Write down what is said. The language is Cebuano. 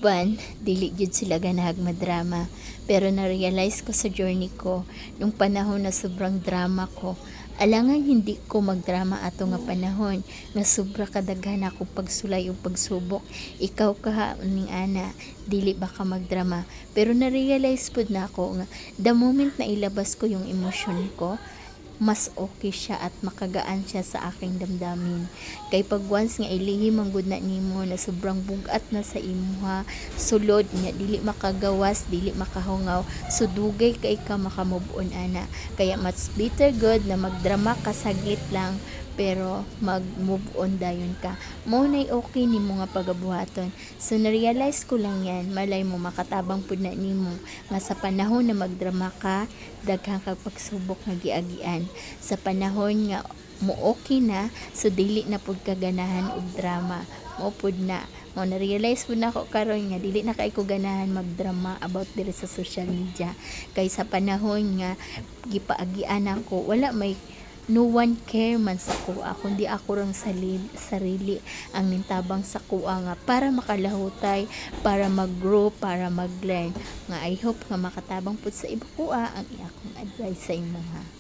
Uban, dili gyud sila ganahag madrama. Pero na-realize ko sa journey ko, nung panahon na sobrang drama ko, alangan hindi ko magdrama ato nga panahon nga sobra kadaghan ako pagsulay ug pagsubok. Ikaw kaha ning ana, dili ba ka magdrama? Pero na-realize pud nako nga the moment na ilabas ko yung emosyon ko, mas okay siya at makagaan siya sa aking damdamin. Kay pag once nga ilihim man gud na nimo na sobrang bugat na sa imuha sulod nga dili makagawas, dili makahungaw, so dugay kay ka maka-move on ana. Kaya mas better good na magdrama ka saglit lang pero mag-move on dayon ka. Mao nay okay nimo nga pagabuhaton. So na-realize ko lang yan, malay mo makatabang pud na nimo nga sa panahon na magdrama ka, daghan kag pagsubok nga giagian. Sa panahon nga mo okay na, so dili na pud ka ganahan og drama. Mao pud na. Mao na-realize pud nako karon nga dili na kay ko ganahan magdrama about diri sa social media. Kay sa panahon nga gipaagian ako, wala may no one care man sa kuha kundi ako rang sarili ang nintabang sa kuha nga para makalahutay, para mag-grow, para mag-learn. Nga I hope nga makatabang pud sa iba kuha ang akong advice sa imuha.